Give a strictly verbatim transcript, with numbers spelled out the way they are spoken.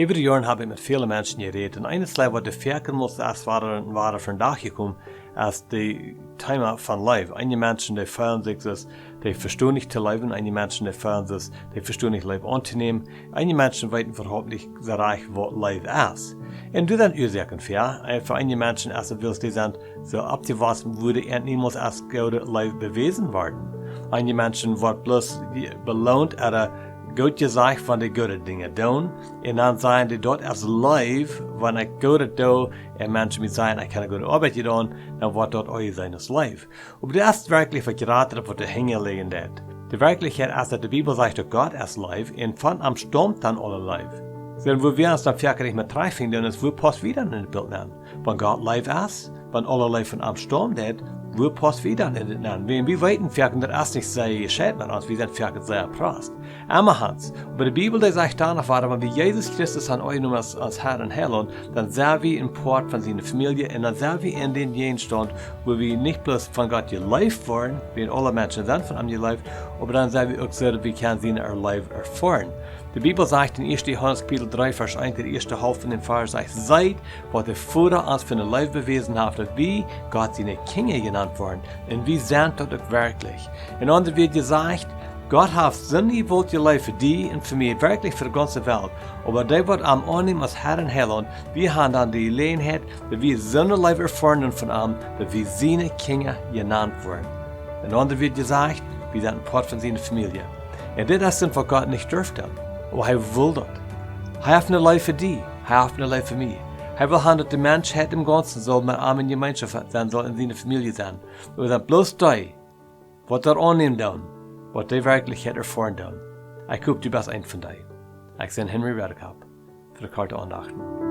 Äwa de Joaren hab ekj met väle Menschen jerät un eent waut de väl mol es wada un wada vondoag jekomen, es daut Thema von Leew. Eenje Menschen, dee feelen sikj soo, dee vestonen nich to leewen. Eenje Menschen, dee feelen soo, dee vestonen nich Leew auntonämen. Eenje Menschen weeten äwahaupt nich soo rajcht, waut Leew es. Un doa sent Uasoaken fa. Un fa eenje Menschen es et wiels dee sent soo oppjewossen, wua an niemols aus goode Leew bewäsen worden. Eenje Menschen woat bloos je-, beloont, ooda goot jesajcht von de goode Dinja doonen. Un dan sajen dee, daut es Leew, wan ekj Goodet doo, un Menschen mie sajen, ekj hab eene goode Oabeit jedonen, dan woat daut uk sennen aus Leew. Oba daut es werkjlich waut jrata, waut doa hinja lijen deit. De Werkjlichkjeit es, daut de Bibel sajcht, daut Gott es Leew, un von am staumt dan aule Leew. Soo, wua wie ons dan foaken nich mea trigjfinjen doonen, es, wua paust wie dan en daut Bilt aun? Wan Gott Leew es, wan aule Leew von am staumt, wua paust wie dan en daut aun? Wie, wie weeten foaken, daut es nich sea jescheit met ons, wie sent foaken sea prost. Emma Hans, oba de Bibel, dee sajcht dan noch wieda, wan wie Jesus Christus aunjenomen aus, aus Herr un Heilaunt, dan sent wie een Poat von siene Famielje un dan sent wie en dän Jäajenstaunt, wua wie nich bloos von Gott jeleeft woaren, wiels aule Menschen sent von am jeleeft, oba dan sent wie uk soo, daut wie kjennen siene Leew erfoaren. De Bibel sajcht en ieeschte Johanes Kapitel dree, Varsch eent, de ieeschte Halft von däm Varsch sajcht: "Seet, waut de Voda ons fa eene Leew bewäsen haft, daut wie Gott siene Kjinja jenant woaren." Un wie sent daut uk werkjlich. En aundre Wieed jesajcht, Gott haft soo sea väl jeleeft fa die un fa mie, werkjlich fa de gaunze Welt. Oba dee waut am aunnemt aus Herr un Heilaunt, wie haben dan de Jeläajenheit, daut wie soone Leew erfoaren von am, daut wie siene Kjinja jenant woaren. En aundre Wieed jesajcht, wie sent een Poat von siene Famielje. Un dit es dan, waut Gott nich durft doonen. Oba hee well daut. Hee haft eene Leew fa die. Hee haft eene Leew fa mie. Hee well haben, daut de Menschheit em Gaunzen saul met am en Jemeenschoft sennen, saul en siene Famielje sennen. Wie sent bloos dee, waut daut aunnemen doonen, waut dee Werkjlichkjeit erfoaren doonen. Ekj hop, du best eent von dee. Ekj sie Henry Redekop, fa de Korte Aundachten.